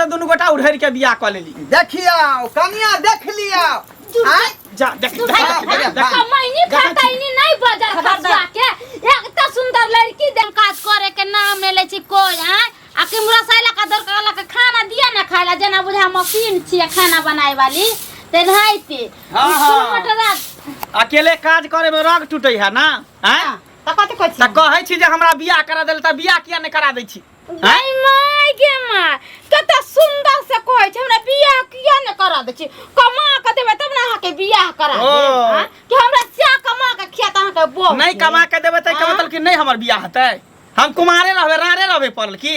तऽ दुनू गोटा उड़हरि के बियाह कऽ लेली। देखियौ कनिया देख लियौ। आँय? जा देख देख देख, देख। कमैनी खटैनी नहीं बजल खसुआ के। एक त सुंदर लड़की देन काज करे के नाम ले लै छी कोई। आय आ किमरा साइला का दर के खाना दिया ना खाइला, जेना बुझा मशीन छियै खाना बनाए वाली तेनाहिते। हाँ, ई हाँ। मटरा अकेले काज करे में रग टूटे है ना? आँय? तऽ कथी कहै छी? तऽ कहै छी जे हमरा बियाह करा देल, तऽ बियाह किया नहि करा दै छी? गै my गे my, कते सुंदर से कहै छै हमरा बियाह किया नहि करा दै छी? कमा के देबै तब ने अहाँके बियाह करा ओ। देब। आँय? कि हमरा स्या कमा के खिया तऽ अहाँके बहू नहि कमा के देबै तऽ आँय? मतलब कि नहि हमर बियाह हेतै? हम कुमारे रहबै, रारे रहबै पड़ल की?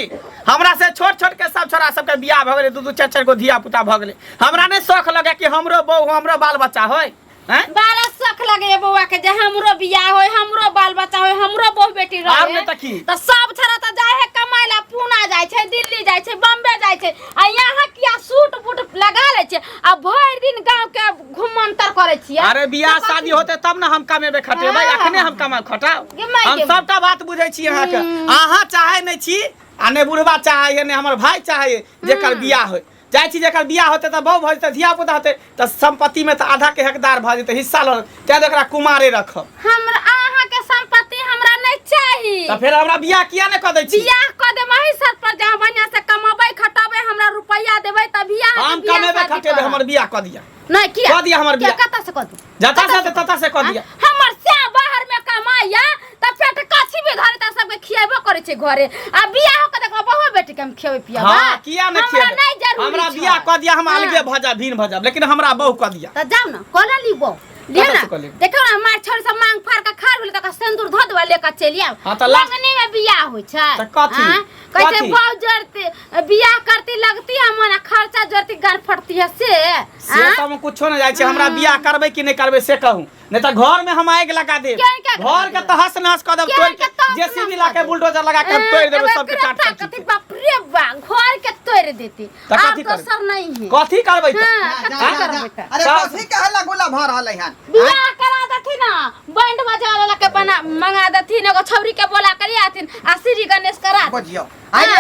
हमरा से छोट छोट के सब छोरा सबके बियाह भऽ गेलै, दू दू चारि चारि गो धिया पुता भऽ गेलै। हमरा नहि शौख लगे कि हमरो बहू हमरो बाल बच्चा होय? हैं? बड़ा शौख लगे बौआ के जे हमरो बियाह होय, हमरो बाल बच्चा होय, हमरो बहू बेटी रहे। आर नहि तऽ की? तऽ सब छोरा तऽ जाय है कमाय ला, पूना जाय छै, दिल्ली जाय छै, बम्बे जाय छै, आ यहाँ किया सूट बूट लगा लै छै आ भरि दिन गांव के घुमंतर करै छियै। अरे बियाह शादी होते तब ना हम कमेबे खटेबै, हाँ। अखने हम कमा खटाउ। गे माय हम गे। सबटा बात बुझै छी अहाँके। अहाँ चाहे नहि छी आ नहि बुढ़बा चाहे है, नहि हमर भाई चाहे है जेकर बियाह होय। चाहै छी जेकर बियाह होतै तऽ बहु भऽ जेतै, धिया पुता होतै तऽ संपत्ति में तऽ आधा के हकदार भऽ जेतै, हिस्सा लऽ लेतै, तैं एकरा कुमारे रखब। हमरा अहाँके संपत्ति हमरा नहि चाही। तऽ फेर हमरा बियाह किया नहि कऽ दै छी? बियाह कऽ देब अही शर्त पर जे अहाँ बढ़िआँ से कमेबै खटेबै, हमरा रुपैआ देबै तभिए अहाँके हम बियाह कमेबै शादी खटेबै, करब। हमर बियाह कऽ दिअ। नहि किया? कऽ दिअ हमर किया? बियाह। कतऽ से कऽ दिअ? जतऽ से हेतै ततऽ से कऽ दिअ। हमर स्या बाहर में कमाइया तऽ पेट कछी भी धरे तऽ सबके खिएबो करै छै घरे, आ बियाह के देखो बहु बेटी के हम खिएबै पिएबै। हाँ, किया नहि हमरा खिएबै? नहि जरूरी हमरा छै। बियाह कऽ दिअ, हम हाँ। अलगे भऽ जायब, भिन्न भऽ जायब, लेकिन हमरा बहु कऽ दिअ। तऽ जाउ ने कऽ ले ली बहु। लिअ कतऽ ना से कऽ लेब? देखो ना मार छोड़ सब मांग फाड़ के खाड़ भेल तकर सिंदूर धो देबा लेके चलि आब। हाँ, तऽ लास्ट- मंगनी में बियाह होइ छै। तऽ कथी? हाँ? कहै छै कथी? बहु जरती बियाह करती लगती है मन, खर्चा जरती गार फटती है से। से हाँ? तऽ हम कुछो नहि जाइ छी। हमरा बियाह करबै कि नहि करबै से कहू, नहि तऽ घर में हम आगि लगा देब, केहन के आगि घर लगा के देब? तहस नहस कऽ देब, केहन तोड़ि के के तहस जेसीबी नहस ला कऽ के देब? बुलडोजर लगा के हम तोड़ि देबै सबके एकरा टाट ताकत है, बाप रे बा, घर के तोड़ि देती। तऽ आर कथी करबै? दोसर नहीं है। कथी करबै तऽ? हाँ, जा, कथी जा, जा। करबै तऽ? अरे सब- कथी के हल्ला गुल्ला भऽ रहलै हन? बियाह करा देथिन ना, बैंड बजा वाला के बना मंगा देथिन, एगो छौरी के बोला कर आथिन आ श्री गणेश करा देथिन। बुझियौ आइए।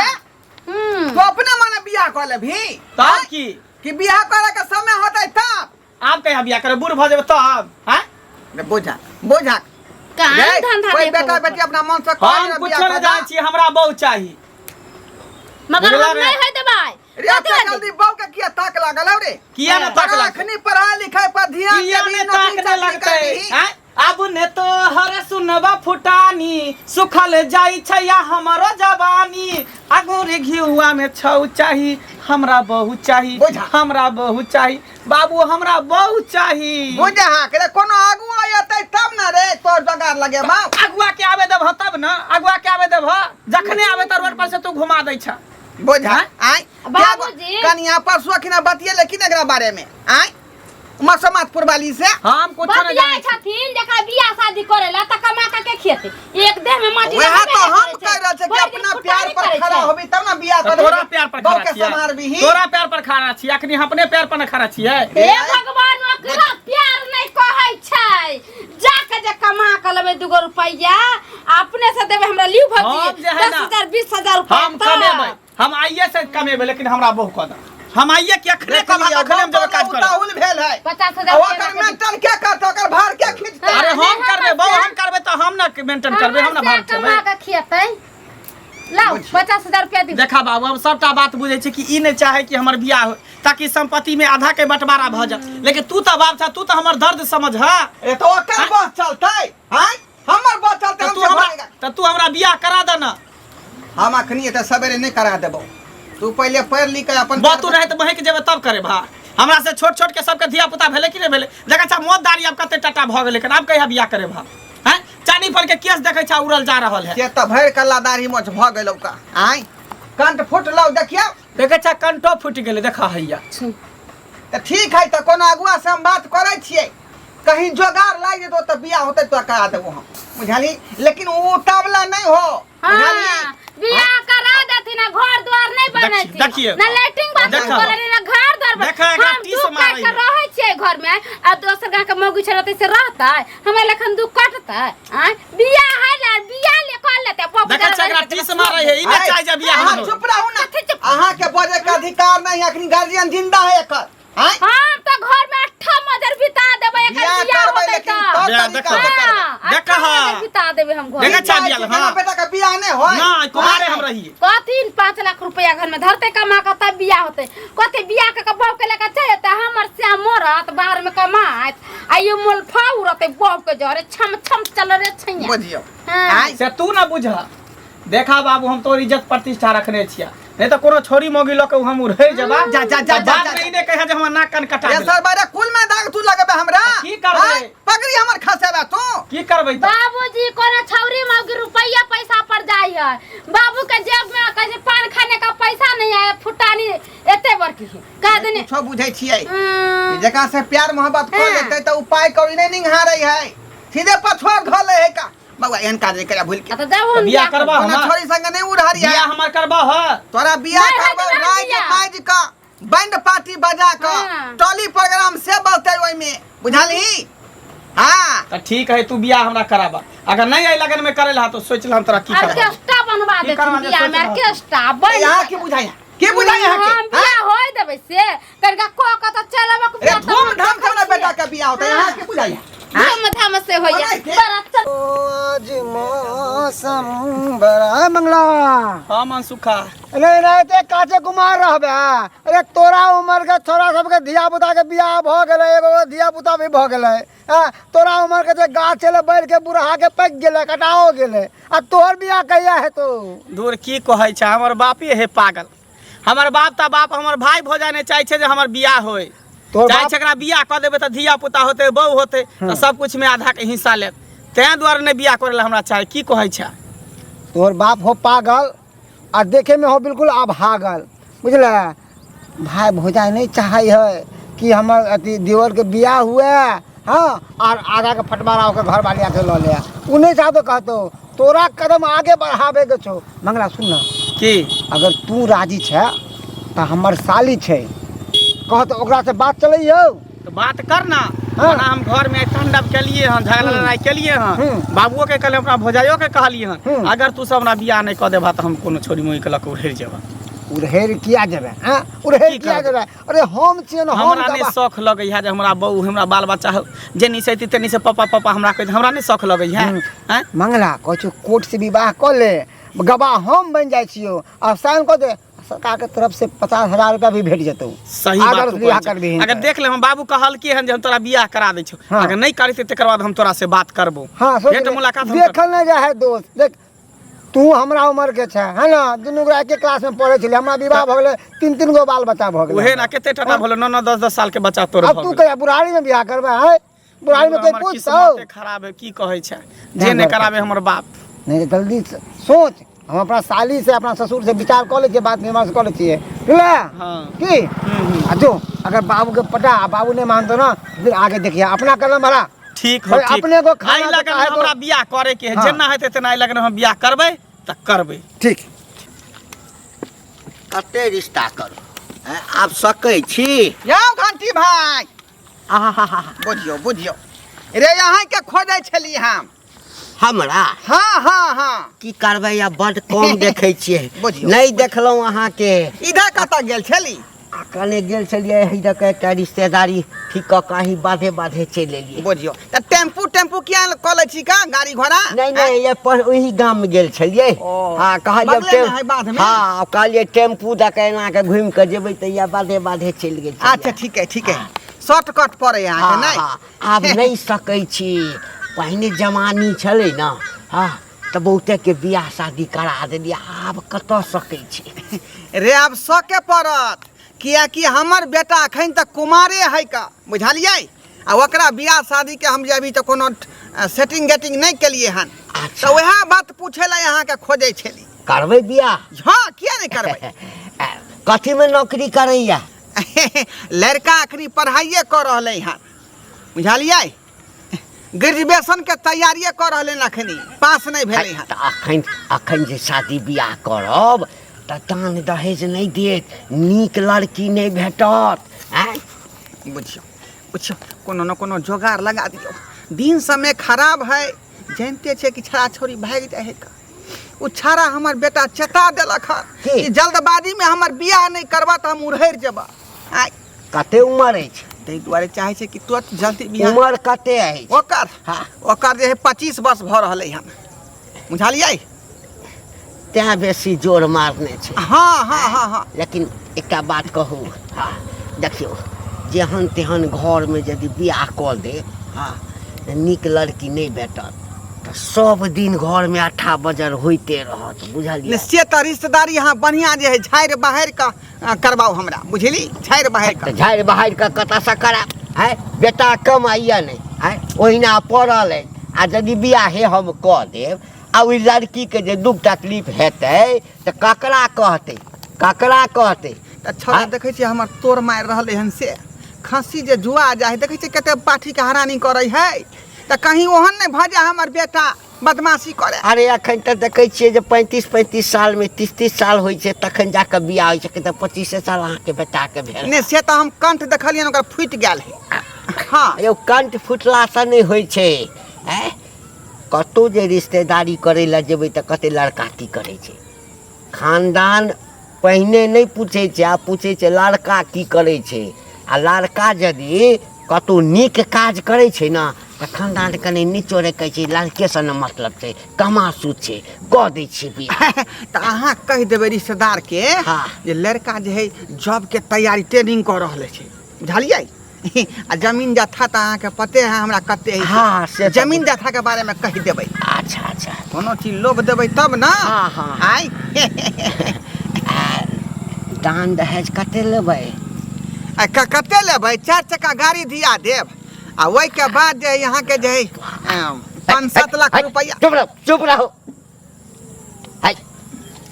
हम्म। तू अपने मने बियाह कऽ लेबही? तब की? कि बियाह करे के समय होतै तब? आब कहिया बियाह करबै, बूढ़ भऽ जेबै तब? आँय? रे बुझा बुझा काम रे, धंधा कोई देखो बेटा ऊपर। बेटी अपना मन से हम कह कुछो नहि जानै छी, हमरा बहु चाही। मगर बुझला हम रे? नहीं है देबै। रे कथी एते लए जल्दी बहू के किया ताक लागल हौ रे? किया ने ताक लागतै? अखनी पढ़ाई लिखाई पर ध्यान किया देबही, ने नौकरी ताक ने चाकरी लगतै? करबिही। आँय? आब ने तो हर सुनबा फुटानी, सुखल जाइ छै या हमरो जवानी, अगुर घिउआ में छौ चाही, हमरा बहु चाही। बुझा। हमरा बहु चाही बाबू, हमरा बहु चाही। बुझ अहाँ के रे, कोनो आगू अयतै तब ने रे तोर जोगार लगेबा। अगुआ के आवे देबह तब ने, अगुआ के आवे देबह, जखने आवे त रोड पर से तू घुमा दै छ। बुझ आय बाबूजी। कनिया परसू अखिना बतियेले कि ने एकरा बारे में? आय मसमातपुर वाली से हम कुछो नहीं बतियाइ जानै छी। छथिन जकरा बियाह शादी करे ला त कमा के के खेतै? एक देह में माटी वएह लगबे तो नहि हम करै छै। कह रहल छियै कि भरि दिन अपना प्यार फुटानी पर करै खड़ा छै। होबी तब ना बियाह तऽ करबी। तोरा प्यार पर बहू खड़ा के छियै, सम्हारबिही। तोरा प्यार पर खड़ा छियै, अखनी हम अपने प्यार पर न खड़ा छियै। हे भगवान, ओकरा प्यार नहि कहै छै। जाके जे कमा के लेबै दूगो रुपैआ अपने से देबै हमरा लिउ भौजी। हम जे है दस ना, हजार 20,000 रुपैआ हम कमेबै, हम आइए से कमेबै, लेकिन हमरा बहु कऽ दे। हम आइए के अखने देख कमा लियौ, अखने हम जेबै काज करऽ। उताहुल भेल है। 50,000 आ रुपैआ ओकर लऽ के मेंटल के करतै, ओकर भार के खींचतै? अरे हम नहि, करबै हमर बहु, से- हम करबै तऽ हम ने मेंटेन करबै, हम ने भार हमर से उठेबै। कमा के खियेतै। लाउ 50,000 रुपया दियौ। देखा बाबू, हम सबटा बात बुझै छी कि ई नहि चाहे कि हमर बियाह हो ताकि संपत्ति में आधा के बंटवारा भऽ जाए, लेकिन तू तऽ बाप छह, तू तऽ हमर दर्द समझ। ए तऽ ओकर बस चलतै? आँय, हमर बस चलतै? तऽ हम तू से हमरा भरेगा। तऽ तू हमरा बियाह करा दे ना। हम अखनी एते सवेरे नहि करा देबौ, तू पहिले पढ़ लिख के अपन बा तू रहै तऽ बहक जेबै तब करे भा। हमरा से छोट छोट के सबके धिया पुता भेलै कि नहि भेलै? देखै छा मौत दाढ़ी आब कते टाटा भऽ गेलै, आब कहिया बियाह करे भा? हैं, चानी पर के केस देखै छा उड़ल जा रहल है। से तऽ भरि कल्ला दाढ़ी मोछ भऽ गेलौ का। आँय, कंठ फुटलौ देखियौ। देखै छा कंठो फुटि गेलै, देखा हैया। तऽ ठीक है, तऽ कोनो अगुआ से हम बात करै छियै, कहीं जोगार लागि जेतौ तऽ बियाह होतै तोरा करा देबो हम, बुझलही? लेकिन ओ उतावला नहि हो, बुझलही? हाँ, बियाह करा देथिन आ घर द्वार नहीं बनेथिन। देखिए। ना लैट्रिन बाथरूम देखा। बनेथिन ना घर द्वार बने- देखा, एकरा हम टीस दुख मारै काटि के है। रहै छियै घर में आ दोसर गाँव के मौगी छै रहतै से रहतै? हमरा लखन दुख कटतै? आँय, बियाह है ना, बियाह ले कर लेतै, बबुआ देखै छै एकरा टीस मारै है ई नहि चाहै जे बियाह अहाँ हमर चुप रहू ना अहाँ के बजे के अधिकार नहीं अखनी गार्जियन जिंदा है एकर आँय? हम तो घर में अट्ठा मजर बिता देबै एकर बियाह बियाह करबै होतै लेकिन तऽ तौर बियाह तरीका देखो। से करबै। हाँ, देखा अट्ठा हाँ। मजर बिता देबै हम घर देखा में। छै बियाह, केना हाँ। बेटा के बियाह नहीं होय नहि कुमारे हम रहिए कथी 5 लाख रुपया घर में धरते कमा के तब बियाह होते। कथी बियाह के बहू के लेके चल जेतै, हमर श्याम मरत बाहर में कमाइत आ ई मोल फाउ रहतै बहू के जरे छम छम चल रे छैया। बुझियौ। हाँ। आँय? से तू ना बुझ। देखा बाबू, हम तोर इज्जत प्रतिष्ठा रखने छिया, नहीं तो कोनो छोरी मोगी लऽ के हम उड़ै जबा। जा, जा, जा, तऽ बाद जा, में ई नहि कहिया जे हमर नाक कान कटा रे देलक। सर बारे कुल में दाग तू लगबे हमरा। की करबै? आँय? पगड़ी हमर खसेबे तू। की करबै तऽ? बाबूजी कोनो छौरी मौगी रुपया पैसा पर जाय है, बाबू के जेब में कहे छै पान खाने का पैसा नहीं है, फुटानी एते बड़की है कह देने। कुछो बुझै छियै। जकरा से प्यार मोहब्बत कर लेतै तऽ उपाय करी नहीं निहारै है, सीधे पछुआ धो ले है का। बउआ एहन काज नहीं करिया भूल के। आ तऽ जब तऽ हम बियाह करबा कोनो हमर? छोरी संगे नहीं उड़हरी है। बियाह हमर करबा ह? तोरा बियाह नहीं है करबौ तऽ राज बियाह। बाज क बैंड पार्टी बजा क हाँ। टॉली प्रोग्राम से बजतै ओहिमे, बुझलही? हाँ। तऽ ठीक है, तू बियाह हमरा कराबा। अगर नहीं आई लगन में करे ला तो सोच ल हम तोरा की करबा। ऑर्केस्ट्रा बनवा की देथिन करवा दे बियाह में। सोच रहा। ऑर्केस्ट्रा बन यहाँ की बुझाई, की बुझाई यहाँ के? हम बियाह होय देबै से कनिका क के तऽ चलब। अरे धूम धाम से हमरा बेटा के बियाह होतै, यहाँ की बुझाई? धूम धाम से होइया। बनाइ के। बड़ा चल। आज मौसम बड़ा मंगला। हाँ मनसुखा। अरे नहीं ते काचे कुमार रहबे। अरे तोरा उम्र के छोरा सबके धिया पुता के बियाह भऽ गेलै, एगो एगो धिया पुता भी भऽ गेलै। हाँ, तोरा उम्र के जे गाछ छलै बढ़ि के बुढ़ा के पाकि गेलै, कटाओ गेलै, आ तोहर बियाह कहिया हेतौ? दूर की कहै छै, हमर बापे हे पागल। हमर बाप तऽ बाप, हमर भाय भौजाइ नहि चाहै छै जे हमर बियाह होय। तोहर चाहै बाप छै एकरा बियाह कऽ देबै तऽ धिया पुता होतै, बहू होतै, तऽ सब कुछ में आधा के हिस्सा लेत। तें दुआरे नहि बियाह करै लए हमरा चाही। की कहै छै? तोहर बाप हो पागल आ देखे में हो बिल्कुल अभागल, बुझले? भाय भौजाइ नहीं चाहै है कि हमर अथी देवर के बियाह हुए। हाँ, और आधा के फटवारा ओकर घर वाली आके लऽ ले, उ नहीं चाहतो। कहतो तोरा कदम आगे बढ़ावे के छौ। मंगला, सुन ना। की? अगर तू राजी छै तऽ हमर साली छै, कह तऽ ओकरा से बात चलैयौ। तऽ बात कर ना। हाँ। ओना हम घर में तांडव केलिए हन, झगड़ा लड़ाई केलिए हन। बाबुओ के कहलिए, अपना भौजाइयो के कहलिए हन। अगर तू सब हमरा बियाह नहीं कऽ देबा तऽ हम कोनो छोरी मोही के लऽ कऽ उड़ेर जेबा। उड़हेर किया जेबै? आँ, उड़हेर की किया करबै? जेबै? अरे हम छियै ने, हम हमरा नहीं गवाह। शौख लगै है जे हमरा बहू, हमरा बाल बच्चा हो, जेनी से तेनी से पापा पापा हमरा कहै, हमरा नहीं शौख लगै है। आँय? मंगला, कहै छियौ कोर्ट से विवाह कऽ ले, गवाह हम बनि जाइ छियौ आ साइन कऽ दे। सरकार के तरफ से 50,000 रुपया भी भेट जेतौ। सही बात अगर तू बियाह कहै छै। करबिही अगर तऽ। देख ले, हम बाबू कहलकी हन जे हम तोरा बियाह करा दै छौ। हाँ। अगर नहीं करी तकर बाद हम तोरा से बात करबो। हाँ, सोच भेंट ले। मुलाकात हम करबो। देखल नहीं जाए है दोस्त। देख, तू हमरा उम्र के छै है ना, दुनू गोरा एके क्लास में पढ़े छलियै। हमरा विवाह भऽ गेलै, तीन तीन गो बाल बच्चा भऽ गेलै। उहे ना, कते टाटा भलो, 9 9 10 10 साल के बच्चा तोर अब भऽ तू गेलै। कहिया बुढ़ारी में बियाह करबै है? बुढ़ारी में कोई हमर पूछतौ? किस्मते खराब है। की कहै छै जे नहि कराबे हमर बाप। नहीं, जल्दी से सोच। हम अपना साली से, अपना ससुर से विचार कऽ लै छियै, बात विमर्श कऽ लै छियै, बुझले? हाँ। की आ जो अगर बाबू के पटा आ बाबू नहीं मानतो ना, फिर आगे देखिए, अपना कलम भरा। ठीक हो। भाई, ठीक। अपने को खाना एहि तो लगन काहे को- हमरा बियाह करे के है। हाँ। जेना हेतै तेना एहि लगन हम बियाह करबै तऽ करबै। ठीक। कते रिश्ता करू आँय, आब सकै छी? यौ घंटी भाई। आहा। बुझियौ बुझियौ रे, अहाँके खोजै छली हम। हमरा? हाँ हाँ हाँ। की करबै, आब बड्ड कम देखै छियै। बुझियौ। नहि देखलहुँ अहाँके। इधर कतऽ गेल छली? आ कने गेल छलियै एहि दऽ एकटा रिश्तेदारी ठीक कऽ कऽ अहीं बाधे बाधे चलि एलियै। बुझियौ, तऽ टेम्पू टेम्पू किया कऽ लै छी का गाड़ी घोड़ा? नहि नहि, ये पर ओही गाम में गेल छलियै। ओ, हाँ, कहलियै बगलेमे है बाधमे? हाँ, कहलियै टेम्पू दऽ कऽ एना कऽ घुमि कऽ जेबै, तऽ इएह बाधे बाधे चलि गेल छलियै। अच्छा, ठीक है ठीक है, शॉर्टकट पड़े अहाँके। हाँ, नहि। हाँ, आब नहि सकै छी। पहिने जवानी छलै ने, हाँ, तऽ बहुते के बियाह शादी करा देलियै। आब कतऽ सकै छी? रे, आब सके पड़त, कियाकि हमर बेटा अखन तक कुमारे है का, बुझलियै? आ ओकरा बियाह शादीके हम जे अभी तक कोनो सेटिंग गेटिंग नहि केलियै हन। अच्छा। तऽ वएह बात पूछै लए अहाँके खोजै छली। करबै बियाह? हँ, किया नहि करबै? कथीमे नौकरी करैया? लड़का अखनी पढ़ाइए कऽ रहलै हन, बुझलियै? ग्रेजुएशनके तैयारिए कऽ रहलै हन, अखनी पास नहि भेलै हन। तऽ अखन अखन जे शादी बियाह करब तऽ दान दहेज नहि देत, नीक लड़की नहि भेटत, आँय? बुझियौ बुझियौ, कोनो ने कोनो जोगाड़ लगा दियौ। दिन समय खराब है, जानते छै कि छड़ा छौड़ी भागि जाइ है का। ओ छाड़ा हमर बेटा चेता देलक हन की? कि जल्दबाजी में हमर बियाह नहि करबा तऽ हम उड़हरि जेबा आय। कते उमर अछि? ताहि दुआरे चाहै छै कि तुरंत जल्दी बियाह। उमर कते अछि ओकर? हाँ। ओकर जे है 25 वर्ष भऽ रहलै हन, बुझलियै? तें बेसी जोर मारने छै। हाँ हाँ हाँ हाँ। लेकिन एकटा बात कहू? हाँ, देखियौ, जेहन तेहन घरमे यदि बियाह कऽ दे, हाँ, तऽ नीक लड़की नहि भेटत तऽ सब दिन घरमे अट्ठा बजर होइते रहत, बुझलियै? नहि, से तऽ रिश्तेदारी अहाँ बढ़िआँ जे है झाड़ि बहारि कऽ करबाउ हमरा, बुझली? झाड़ि बहारि तऽ कऽ। झाड़ि बहारि कऽ कतऽसँ करायब? आँय, बेटा कमाइए नहि, आँय, ओहिना पड़ल अछि, आ यदि बियाहे हम कऽ देब आ ओहि लड़कीके जे दुख तकलीफ हेतै तऽ ककरा कहतै, ककरा कहतै? तऽ छौड़ा देखै छियै हमर तोड़ मारि रहलै हन, से खस्सी जे जुआ जाइ है, देखै छियै कते पाठीके हरानी करै है, तऽ कहीं ओहन नहि भऽ जाय हमर बेटा बदमाशी करे। अरे अखन तऽ देखै छियै जे 35 35 सालमे, 30 30 साल होइ छै तखन जाकऽ बियाह होइ छै, तऽ 25 साल अहाँके बेटाके भेल। नहि, से तऽ हम कंठ देखलियनि ओकर फूटि गेल है। हाँ। यौ, कंठ फुटलासँ नहि होइ छै। आँय, कतहु जे रिश्तेदारी करै लए जेबै तऽ कते लड़का की करै छै, खानदान पहिने नहि पूछै छै, आ पूछै छै लड़का की करै छै। आ लड़का यदि कतहु नीक काज करै छै ने तऽ खानदान कनि नीचो रे कहै छै लड़केसँ ने मतलब छै, कमासू छै, कऽ दै छियै बियाह। तऽ अहाँ कहि देबै रिश्तेदारके हाँ। जे लड़का जे है जॉबके तैयारी ट्रेनिंग कऽ रहल छै, बुझलियै? आ जमीन जथा तऽ अहाँके पते है हमरा कते है। हाँ, से तऽ जमीन जथाके बारेमे कहि देबै। अच्छा अच्छा। कोनो चीज लोभ देबै तब ने। हाँ, हाँ। आइ आ दान दहेज कते लेबै? आ कते लेबै? 4 चक्का गाड़ी दिया देब, आ ओहिके बाद जे है अहाँके जे है 5-7 लाख रुपैआ। चुप रहो, चुप रहो। है,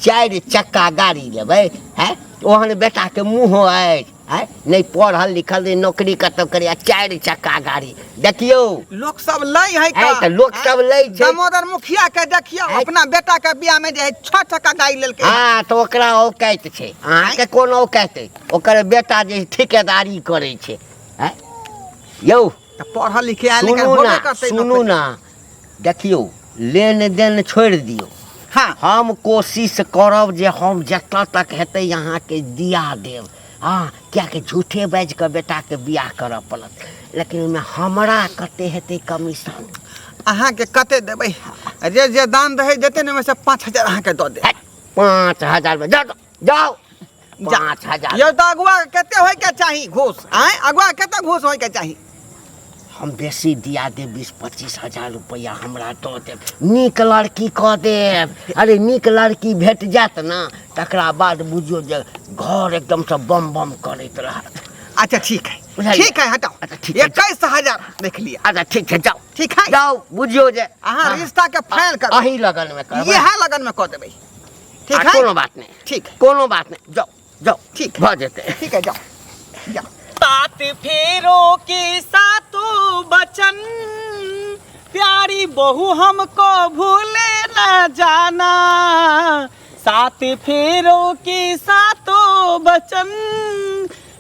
4 चक्का गाड़ी लेबै? है, ओहन बेटाके मुँहो अछि? है, नहि पढ़ल लिखल, नहि नौकरी कतौ करै, 4 चक्का गाड़ी, देखियौ। लोक सब लै है। है, तऽ लोक सब लै छै। दामोदर मुखिया के देखियौ, है। अपना बेटा के बियाह में जे है 6 चक्का गाड़ी लेलकै। हाँ, तऽ ओकरा औकात छै, अहाँके कोन औकात अछि? ओकर बेटा जे ठेकेदारी करै छै। है यौ, तऽ पढ़ल लिखे आयल सुनू होबे ना, करतै सुनू नौकरी। ना, देखियौ, लेन देन छोड़ि दियौ। हाँ। हम कोशिश करब जे हम जतऽ तक हेतै अहाँके दिया देब। हँ, किएकि झूठे बाजि कऽ बेटाके बियाह करऽ पड़त, लेकिन ओहिमे हमरा कते हेतै कमीशन? अहाँके कते देबै? जे जे दान दहेज देतै ने, ओहिमे से 5000 अहाँके दऽ देब। 5000मे जाउ, जाउ। 5000 यौ, तऽ अगुआ के कते होय के चाही घूस? आँय, अगुआ के कते घूस होय के चाही? हम बेसी दिया देब, 20-25 हजार रुपैआ हमरा दऽ देब, नीक लड़की कऽ देब। अरे नीक लड़की भेट जायत ने तकरा बाद बुझियौ जे घर एकदमसँ बम बम करैत रहत। अच्छा ठीक है। बुझलियै? ठीक है, हटाओ। अच्छा, ठीक है। 21,000 देख लिया। अच्छा ठीक छै, जाउ। ठीक है। जाउ, बुझियौ जे अहाँ रिश्ता के फाइनल करू। अही लगन में करबै। इएह लगन में कऽ देबै। ठीक आ, है, कोनो बात नहि। ठीक है। कोनो बात नहि, जाउ जाउ। ठीक। भऽ जेतै। ठीक है, जाओ जाओ। सात फेरों के सातों बचन, प्यारी बहू हमको भूले न जाना। सात फेरों के सातों बचन,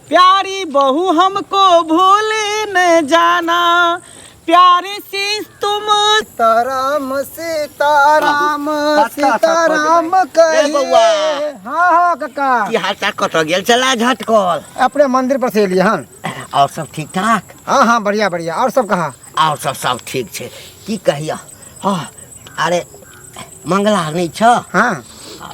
प्यारी बहू हमको भूले न जाना। प्यारे से तुम सीताराम सीताराम कतऽ सँ सीताराम खोजबै? रे बौआ। कहिए। हाँ हाँ काका, की हाल चाल? कतऽ गेल छला झटकल? अपने मंदिर पर से एलिए हन। और सब ठीक ठाक? हाँ हाँ, बढ़िया बढ़िया। और सब कहाँ? और सब सब ठीक छै। की कहिया, हाँ, अरे मंगला नहि छ? हाँ।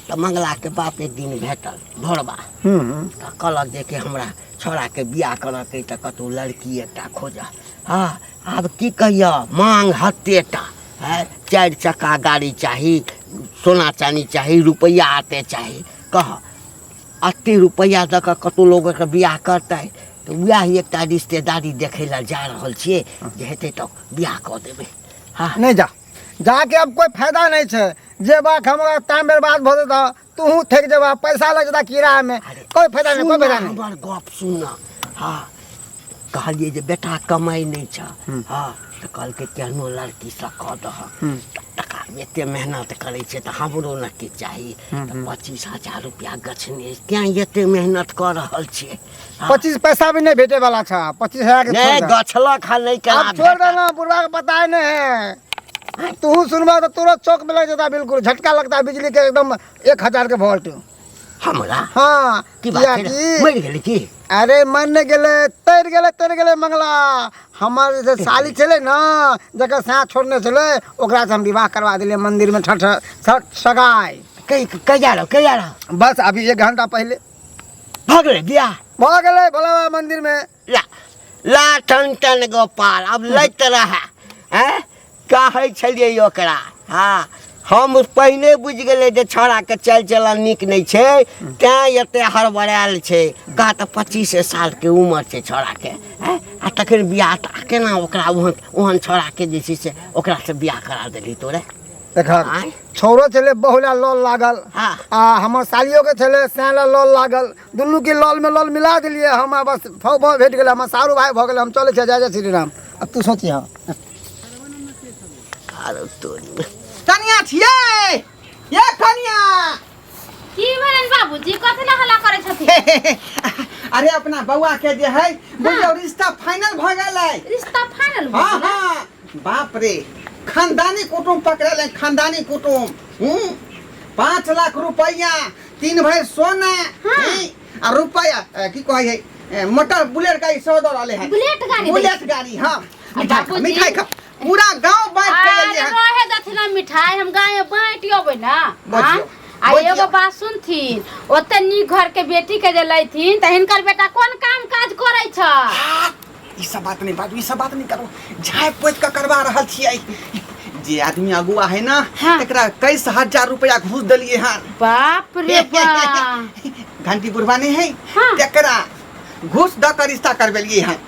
तऽ मंगलाके बाप एक दिन भेटल भोरबा, तऽ कहलक जे कि हमरा छौड़ाके बियाह करऽके अइ, तऽ कतहु लड़की एकटा खोजऽ। हँ, आब की कहियऽ, मांग हत्तेटा है, 4 चक्का गाड़ी चाही, सोना चानी चाही, रुपैआ आते चाही। कह, एते रुपैआ दऽ कऽ कतहु लोक एकर बियाह करतै? तऽ वएह एकटा रिश्तेदारी देखै लए जा रहल छियै, जे हेतै तऽ बियाह कऽ देबै। हँ। नहीं, जा जाके अब कोई फायदा नहीं छै। जे बात हमरा टाइम बर्बाद भऽ जेतऽ, तूहू थकि जेबा, पैसा लग जेता किराया में। अरे, कोई फायदा नहीं, कोई सुन फायदा नहीं। हमर गप सुन। हँ, कहलियै जे बेटा कमाइ नहि छ। हँ, तऽ कहलकै केहनो लड़कीसँ कऽ दह, टका एते मेहनत करै छै तऽ हमरो ने किछु चाही। तऽ 25,000 रुपया गछने अछि, तेँ एते मेहनत कऽ रहल छियै। हँ। 25 पैसा भी नहीं भेटे वाला छा 25,000 के। नहि छोड़ दे। गछलक हँ नहि केना अब छोड़ भेटत? देना, बुढ़वा के पता ही नहीं है। तू सुनबा तो तोरा चौक में लग जाता, बिल्कुल झटका लगता है बिजली के एकदम 1000 के वोल्ट। हमरा? हाँ। की बात है? कियाकि मरि गेलै की? अरे मर नहीं गेलै, तैर गेलै, तैर गेलै मंगला। हमर जे साली छलै ने, जकर साथ छोड़ने छलै, ओकरा से हम विवाह करवा दिलियै मंदिर में, ठठ ठठ सगाई। कहिया रहो, कहिया रहो? बस अभी 1 घंटा पहले। भऽ गेलै बियाह? भऽ गेलै भोला बाबा मंदिर में। ला ला टन टन गोपाल, अब लैत रहए। आँय, कहै छलियै ओकरा। हँ, हम पहिने बुझि गेलै जे छौड़ाके चालि चलन नीक नहि छै, तैँ एते हड़बड़ायल छै। कह तऽ 25 सालके उमर छै छौड़ाके। आँय, आ तखन बियाह तऽ केना ओकरा ओहन ओहन छौड़ाके जे छै से ओकरासँ बियाह करा देलही तोरे? देख, आँय? छौड़ो छलै बहुला लल लागल। हाँ। आ हमर सालियो के छलै सैला लल लागल, दुनू के लल में लल मिला देलियै हम, आ बस फौ भौ भेट गेलै, हमर सारू भाई भऽ गेलै। हम चलै छियै, जय जय श्री राम। अब तू सोची। हाँ। आरो तोरी। कनिया छियै ये, कनिया। की भेलनि बाबूजी, कथी लए हल्ला करै छथिन? अरे अपना बौआ के जे है बुझियौ रिश्ता फाइनल भऽ गेलै। रिश्ता फाइनल भऽ हाँ। गेलै? हाँ, बाप रे, खानदानी कुटुम पकड़ल है, खानदानी कुटुम। 5 लाख रुपया, 3 भरि सोना। हम्म, आ रुपया की कहै है, मोटर बुलेट गाड़ी सेहो दऽ रहले है। बुलेट गाड़ी दै? बुलेट गाड़ी, हाँ। मिठाई खा, बाबूजी। मिठाई खा, पूरा गांव बांट के अरे एलियै हन। रहे दथिन हम मिठाई, हम गाँव में बाँटि अबै ना। बजियौ, आँ? आ बजियौ। एगो बात सुनथिन, ओते नीक घर के बेटी के जे लैथिन तऽ हिनकर बेटा कोन काम काज करै छ? आ, ई सब बात नहीं बाजू, ई सब बात नहीं करू। झाँपि पोति कऽ करवा रहल छियै। जे आदमी अगुआ है ना, हाँ। तकरा 21,000 रुपया घूस देलियै हन। बाप रे बाप। घंटी बुढ़वा नहीं है, हाँ। तकरा घूस दऽ कऽ रिश्ता करबेलियै हन।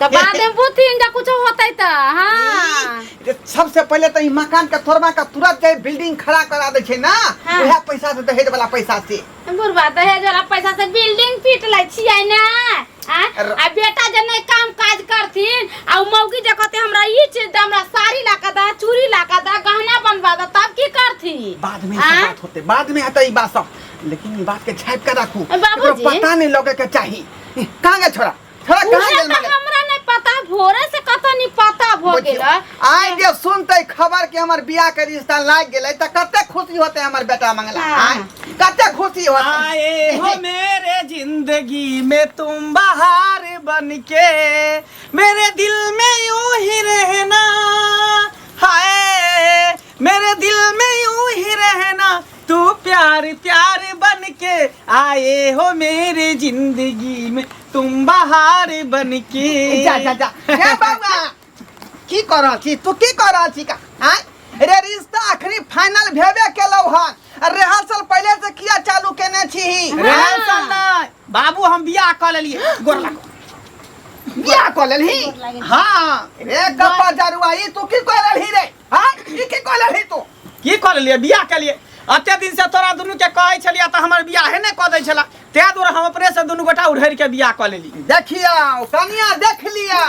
तऽ बाद में बुथिन जे कुछो होतै तऽ। हाँ। रे, सबसे पहिले तऽ ई मकान के तोड़वा के तुरंत जे बिल्डिंग खड़ा करा दै छै ना, हाँ। उएह पैसा से, दहेज वाला पैसा से। बुढ़वा दहेज वाला पैसा से बिल्डिंग पीट लै छियै ने। आँ? आ बेटा जे नहि काम काज करथिन आ उ मौगी जे कहतै हमरा ई चीज दे, हमरा साड़ी ला के दे, चूड़ी ला के दे, गहना बनवा दे, तब की करथिन? बाद में ई सब आँ? बात होते, बाद में हेतै ई बात सब, लेकिन ई बात के छापि के राखू। ए, बाबूजी। एकरो पता नहीं लगे के चाही। ई, कहाँ गेल छोड़ा? छोड़ा कहाँ उहे गेल? तऽ मगर हमरा नहि पता, भोरे से कतऽ नहि पता भऽ गेल। आइ जे सुनते खबर के हमर बियाह के रिश्ता लाग गेलै तऽ कते खुशी होते हमर बेटा मंगला। हाँ। आइ कते खुशी होते। आए हो मेरे जिंदगी में तुम बाहर बन के, मेरे दिल में यूं ही रहना, हाय मेरे दिल में यूं ही रहना, तू प्यार प्यार बन के आए हो मेरे जिंदगी में तुम बाहर बन के। जा जा जा हे बौआ, की कर रहल छी तू? की कर रहल छी का? आँय रे, रिश्ता अखनी फाइनल भेबे केलौ हन आ रिहर्सल पहिले से किया चालू केने छी? रिहर्सल नहि बाबू, हम बियाह कऽ लेलियै, गोर लागू। बियाह कऽ लेलही? हाँ। रे गप्पा जरुआ, ई तू की कऽ लेलही रे? हाँ, ई की कऽ लेलही तू? की कऽ लेलियै? बियाह केलियै। एते दिन से तोरा दुनू के कहै छलियै तऽ हमर बियाहे नहि कऽ दै छला, ताहि दुआरे हम अपने से दुनू गोटा उधरि के बियाह कऽ लेली। देखियौ कनिया, देख लियौ।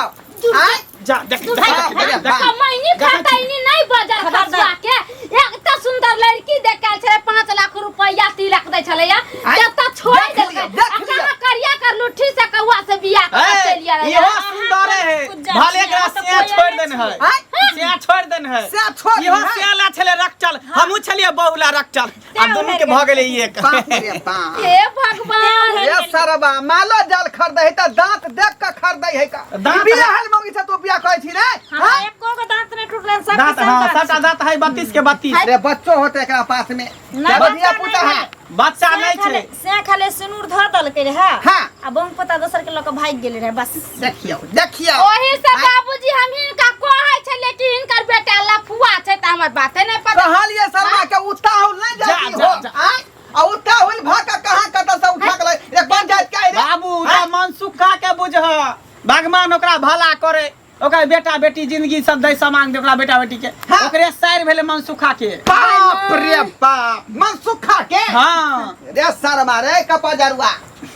आँय? जा देख, देख, देख, देख, देख। कमैनी खतैनी नहीं बजल खसुआ के। एक तऽ सुंदर लड़की देख के आयल छलै, 5 लाख रुपया तिलक दै छलैया, आँय? जब तक छोड़ देख देलकै। लियौ, देख आ लियौ। कहाँ करिया कर लुट्ठी से कौआ से बियाह कऽ के ए, चलि गेलै। इहो सुंदर है, भले एकरा से छोड़ देने है। आँय? से छोड़ देने है। से छोड़ इहो देने है। से ला छलै रखचल, हमहूँ छलियै बहुला रखचल, आ दुनू के भऽ गेलै ई एक। बाप रे बाप। हे भगवान। रे सरबा, मालो जाल खरीदै है तऽ दांत देख के खरीदै है का? दांत- बियाह हल मौगी से तू बियाह करै छी रे? हमरा हाँ? एको गो दांत नहि टूटलै, सब दांत, हाँ, सबटा दांत है 32 के 32। रे बच्चो होते एकरा पास में? नहि, जब धिया बच्चा पुता नहि है। है। बच्चा नहि छै। से खाली सिनूर धऽ देलकै रहे। हाँ। आ बम पोता दोसर के लऽ कऽ भागि गेलै रहे बस। देखियौ, देखियौ। ओही से बाबूजी हम हिनका कहै छलियै कि हिनकर बेटा लफुआ छै, तऽ हमर बाते नहि पता। कहलिए शर्मा के उताहुल नहीं जा, जाती जा, हो। जा। आँय? आ उताहुल भऽ के कहाँ कतऽ से उठा के रे पंचायत के रे? बाबू, तऽ मन सुखा के बुझ, भगवान ओकरा भला करे, ओकर बेटा बेटी जिंदगी सब दै, सामान दे ओकरा बेटा बेटी के। हाँ। ओकरे सैर भेलै मनसुखा के। बाप रे बाप, मनसुखा के? हाँ। रे शर्मा रे कपजरुआ,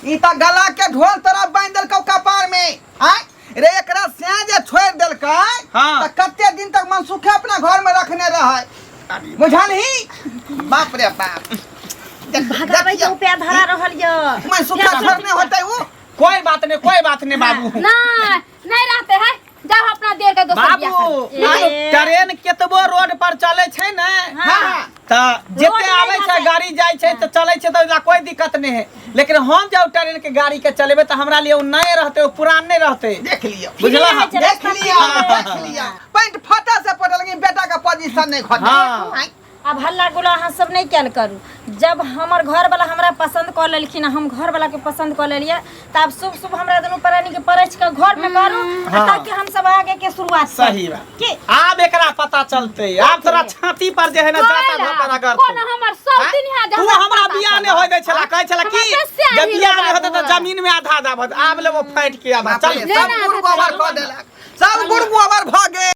ई तऽ गला के ढोल तोरा बांधि देलकौ कपार में। आँय रे, एकरा से जे छोड़ि देलकै, हाँ। तऽ कते दिन तक मनसुखे अपना घर में रखने रहै, बुझलही? बाप रे बाप, भगाबै के देखियौ, उपाय धरा रहल यऽ। मनसुखा छोड़ने होतै उ। कोई बात नहीं, कोई बात नहीं बाबू। नहीं, नहीं रहते है, जाओ अपना देर के दोसर बियाह बाबू करबै। आइ ट्रेन केतबो रोड पर चले छै ने हाँ तऽ जते रोड नहि आबै छै रहतै। गाड़ी जाइ छै तऽ चलै छै तऽ ओइला कोई दिक्कत नहि है लेकिन हम जब ट्रेन के गाड़ी के चलेबै तऽ हमरा लिए ओ नए रहतै ओ पुरान नहि रहतै देख लियो बुझला रहै छै, देख रास्ता लियो फ्री देख लियो पैंट फटा से पटल लेकिन बेटा का पोजीशन नहीं खटे हाँ। आब हल्ला गुल्ला अहाँ सब नहि कयल करू। जब हमर घरवाला हमरा पसंद कऽ लेलखिन आ हम घरवाला के पसंद कऽ लेलियै तऽ आब शुभ शुभ हमरा दुनू प्राणी के परछि के घर में करू आ ताकि हम सब आगे के शुरुआत करी। सही बात। की आब एकरा पता चलतै आब तोरा छाती पर जे है ना जाता धोता रगड़तौ। कोनो हमर सब दिन है जे तू हमरा बियाह नहि होय दै छला कहै छला की हमरा बेसी जब बियाह नहि होतै तऽ बाबू। जमीन में आधा आधा भऽ आब लेबो फाटि के आधा बाप रे, चल सब गुड़ गोबर कऽ देलक सब गुड़ गोबर भऽ गेल।